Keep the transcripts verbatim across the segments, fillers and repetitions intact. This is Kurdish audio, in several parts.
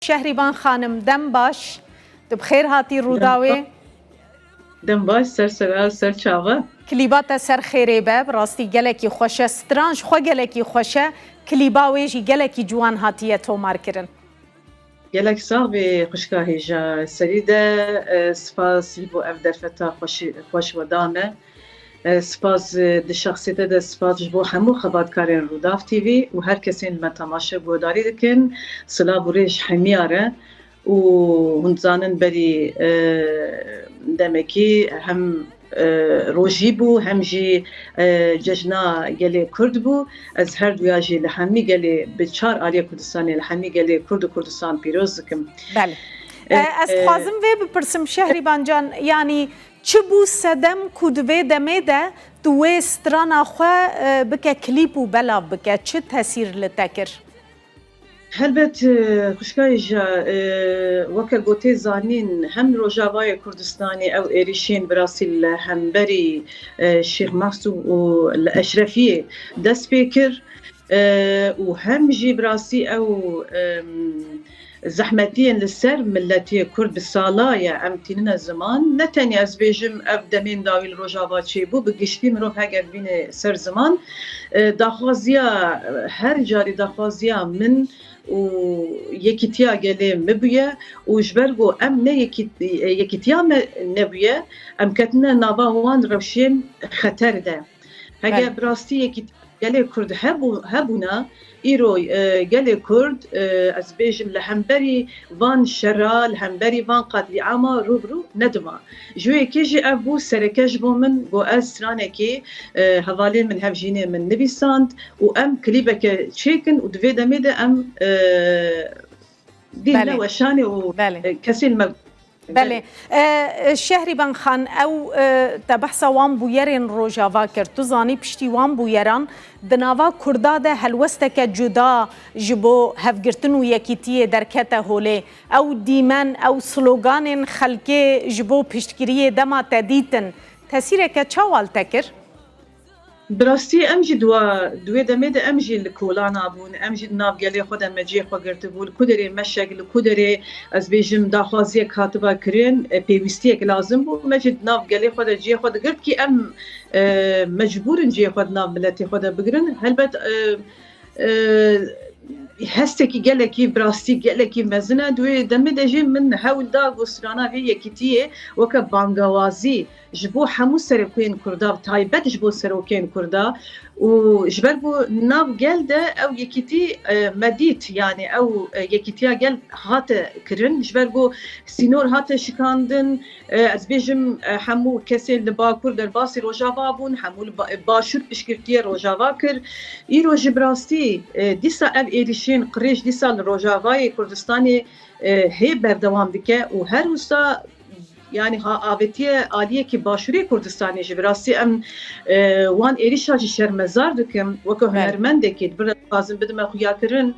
Şehrîban Xanim, dem baş. Tu bi xêr hatî Rûdawê. Dem baş, ser sera, ser çava. Klîba te ser xêrê be, bi rastî gelekî xweş e. Stran ji xwe gelekî xweş e. Klîba wê jî gelekî ciwan hatiye tomarkirin. Gelek sax bî xwişka hêja. Serî de, e, spas ji bo ev derfeta xweşî-, xweş we da me. E, spas, e, di şexsiyete de spas ji bo hemû xebatkarên Rûdaw T V û her kesên li me temaşe guhdarî dikin. Silav û rêj hemiya re û hûn dizanin berî, e, demekî hem, e, rojî bû, hem jî, e, cejna gelê Kurd bû. Ez her duya jî li hemî gelê, bi çar aliyê Kurdistanê, li hemî gelê Kurd û Kurdistan pîroz dikim. Belê. E, E, ez e, dixwazim vê bipirsim, Şehrîban can, yanî çi bû sedem ku di vê demê de tu wê strana xwe, e, bike klîp û belav bike? Çi tesîr li te kir? Helbet, e, xwişka hêja, e, weke ku tê zanîn, hem Rojavayê Kurdistanê ew êrîşên bi rastî li hemberî, e, Şêx Mesûd û li Eşrefiyê dest pê kir, e, û hem jî bi rastî ew, em, zehmetiyên li ser miletê Kurd bi sala ye em tînine ziman. Ne tenê ez bêjim ev demên dawî li Rojava çêbû, bi giştî mirov heger bîne ser ziman, e, daxwaziya, e, her carî daxwaziya min û yekîtiya gelê me bûye û ji ber ku em ne yekî-, yekîtiya me nebûye, em ketine nava wan rewşên xeter de. Hege Belê. bi rastî yekîtiya gelê Kurd hebû-, hebûna, îro, e, gelê Kurd, e, ez bêjim li hemberî van şera, li hemberî van qatlîama rû bi rû nedima. Ji wê yekê jî ev bû sereke ji bo min, got ez stranekê, e, hevalê min, hevjînê min nivîsand û em klîbeke çêkin û di vê demê de em, e, dîn Belê. neweşanê û, Belê. e, kesên me Belê. E, e, Şehrîban Xan, ew, e, te behsa wan bûyerên Rojava kir. Tu zanî piştî wan bûyeran di nava Kurda de helwesteke cuda ji bo hevgirtin û yekîtiyê derkete holê. Ew dîmen, ew sloganên xelkê ji bo piştgiriyê dema te dîtin, tesîreke çawa li te kir? Bi rastî em jî di wa, di wê demê de em jî li kolana bûn, em jî di nav gelê xwe de me cihê xwe girtibû, li ku derê meşek, li ku derê, ez bêjim, daxwaziyek hatiba kirin, e, pêwîstiyek lazim bû, me jî di nav gelê xwe de cihê xwe digirt kî em, e, mecbûr in cihê xwe di nav miletê xwe de bigirin. Helbet, e, e, hestekî gelekî, bi rastî gelekî mezin e. Di wê demê de jî min hewl da ku strana vê yekîtiyê weke bangawazî ji bo hemû serokên Kurda, taybet ji bo serokên Kurda û ji ber ku nav gel de ew yekîtî, e, me dît, yanî ew, e, yekîtiya gel hate kirin, ji ber ku sînor hate şikandin, e, ez bêjim, e, hemû kesên li Bakur derbasî Rojava bûn, hemû li ba-, Başûr piştgirtiyê Rojava kir. Îro jî bi rastî, e, dîsa ev êrîşên qirêj dîsa li Rojavayê Kurdistanê, e, hê berdewam dike û her wisa, yanî ha avêtiye aliyekî Başûrê Kurdistanê jî. Bi rastî em, e, wan êrîşa jî şermezar dikim. Weke Belê. hunermendekî di vir de dixwazim bidime xuyakirin.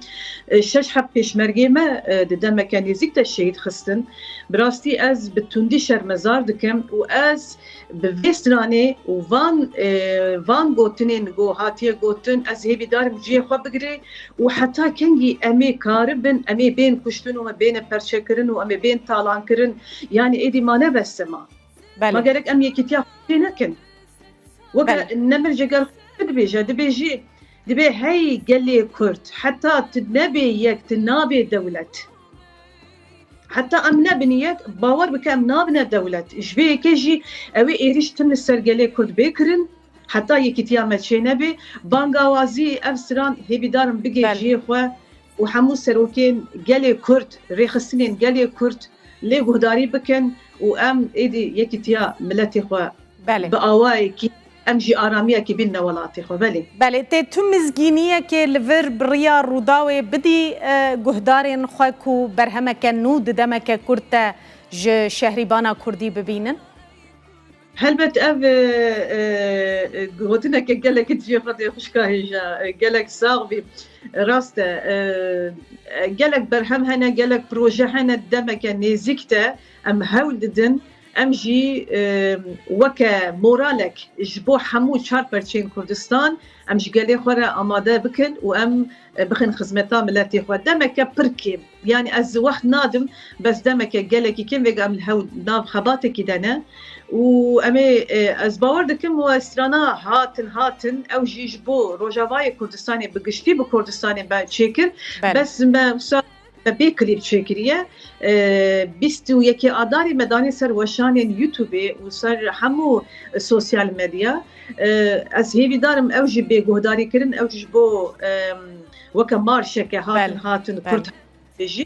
E, şeş heb pêşmergê me, e, di demeke nêzîk de şehîd xistin. Bi rastî ez bi tundî şermezar dikim û ez bi vê stranê û van, e, van gotinên ku hatiye gotin, ez hêvîdar im cihê xwe bigire û heta kengî em ê karibin, em ê bên kuştin û em ê bêne perçekirin û em ê bên talankirin, yanî êdî ma ne bes e ma. Belê. Ma gerek em yekîtiya xwe çê nekin. Weke Belê. Nemir Ceger xwe dibêje, dibêjî, dibê hey gelê Kurd, heta tu nebê yek, tu nabê dewlet. Heta em nebin yek, bawer bike em nabine dewlet. Ji vê yekê jî ew ê êrîş tim li ser gelê Kurd bê kirin, heta yekîtiya me çê nebe. Bangawazî ev stran hêvîdar im bigê Belê. cihê xwe û hemû serokên gelê Kurd, rêxistinên gelê Kurd lê guhdarî bikin û em êdî yekîtiya miletê xwe Belê. bi awayekî em jî aramiyekê bînine welatê xwe. Belê. Belê, tê tu mizgîniyekê li vir bi riya Rûdawê bidî, e, guhdarên xwe ku berhemeke nû di demeke kurt de ji Şehrîbana Kurdî bibînin? Helbet ev, e, e, gotineke gelek cihê xwe tê xwişka hêja, e, gelek sax bî. Rast e, e, e, gelek berhem hene, gelek proje hene, demeke nêzîk de em hewl didin. Em jî e, weke moralek ji bo hemû çar perçeyên Kurdistan, em ji gelê xwe re amade bikin û em e, bixin xizmeta miletê xwe. Demeke pir kêm, yanî ez wext nadim, bes demeke gelekî kêm vêga em li hew nav xebatekî de ne. Û em ê, e, ez bawer dikim we strana hatin, hatin, ew jî ji bo Rojavayê Kurdistanê bi giştî bi Kurdistanê me çêkir. Belê. Bes me wisa me bê klîp çêkiriye. E, bîst û yekê Adarê me danê ser weşanên YouTubeê û ser hemû sosyal medya. E, ez hêvîdar im ew jî bê guhdarîkirin, ew jî ji bo, e, weke marşeke hatin, Belê, hatin, belê. Kurd bêjî.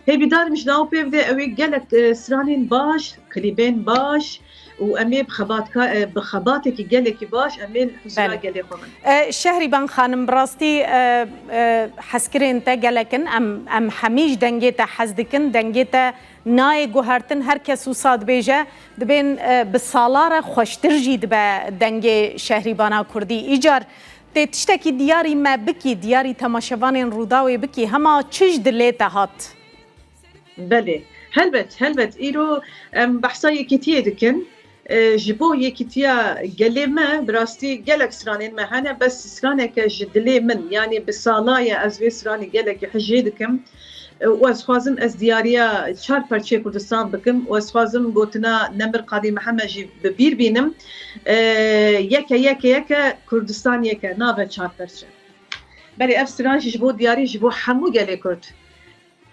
Hêvîdar im ji nav pê bide, ew ê gelek, e, stranên baş, klîbên baş û em ê bi xebatka-, e, bi xebatekî gelekî baş em ê li huzura Belê. gelê xwe bin. E, Şehrîban Xanim, bi rastî, e, e, hezkirên te gelek in. Em, em hemî ji dengê te hez dikin. Dengê te nayê guhertin. Her kes wisa dibêje, dibên, e, bi sala re xweştir jî dibe dengê Şehrîbana Kurdî. Îcar tê tiştekî diyarî me bikî, diyarî temaşevanên Rûdawê bikî, hema çi ji dilê te hat? Belê. Helbet, helbet. Îro em behsa yekîtiyê dikin. E, ji bo yekîtiya gelê me, bi rastî gelek stranên me hene, bes straneke ji dilê min, yanî bi sala ye ez vê stranî gelekî hijê dikim. E, û ez xwazim ez diyariya çar perçeyê Kurdistan bikim û ez xwazim gotina Nemir Qadî Mihemed jî bi bîr bînim. E, yeke, yeke, yeke, Kurdistan yeke, nave çar perçe. Belê ev stran jî ji bo diyarî ji bo hemû gelê Kurd.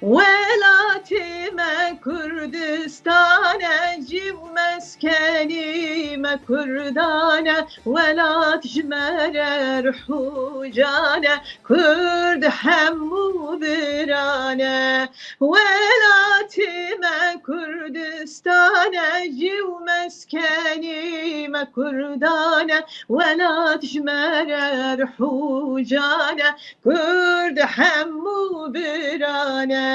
Welatê me Kurdistan e, cî û meskenî me Kurdan e, welat ji me re ruh û can e, Kurd hemû biran e. Welatê me Kurdistan e, cî û meskenî me Kurdan e, welat ji me re ruh û can e, Kurd hemû biran e.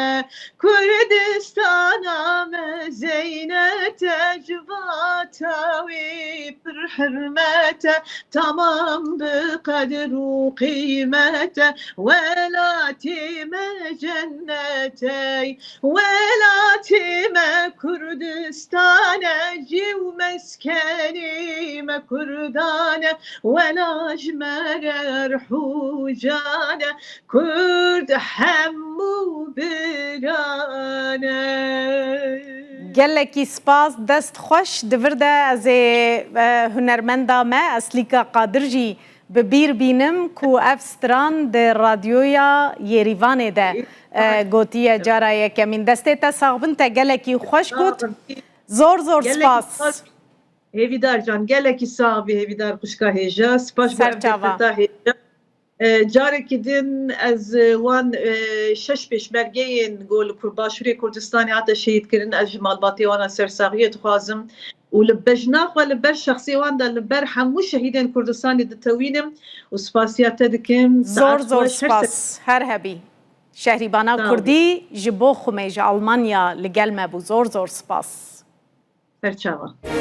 Kurdistana me zeynet e, civata wî pir hirmet e, tamam bi qedir û qîmet e, welatê me cennet e. Welatê me Kurdistan e, cî û meskenê me Kurdan e, wela ji me re ruh û can e, Kurd hemû biran e. Gelekî spas, dest xweş. Di vir de ez ê, e, hunermenda me Eslîka Qadir jî bi bîr bînim ku ev stran di radyoya Yêrîvanê de, e, gotiye cara yekemîn. Destê te sax bin, te gelekî xweş got. Zor zor spas. Hêvîdar can, gelekî sax bî, Hêvîdar xwişka hêja. Spas ji bo ev Serçava. Dêfeta hêja. E, carekî din ez, e, wan, e, şeş pêşmergeyên ku li Kur-, Başûrê Kurdistanê hate şehîdkirin, ez ji malbatê wan re sersaxiyê dixwazim û li bejna xwe li ber şexsê wan de li ber hemû şehîdên Kurdistanê ditewînim û spasiya te dikim. Zor Saet zor xweş, her spas. Her hebî. Şehrîbana Sağ ol. Kurdî ji bo xwe me ji Almanya li gel me bû. Zor zor spas. Serçava.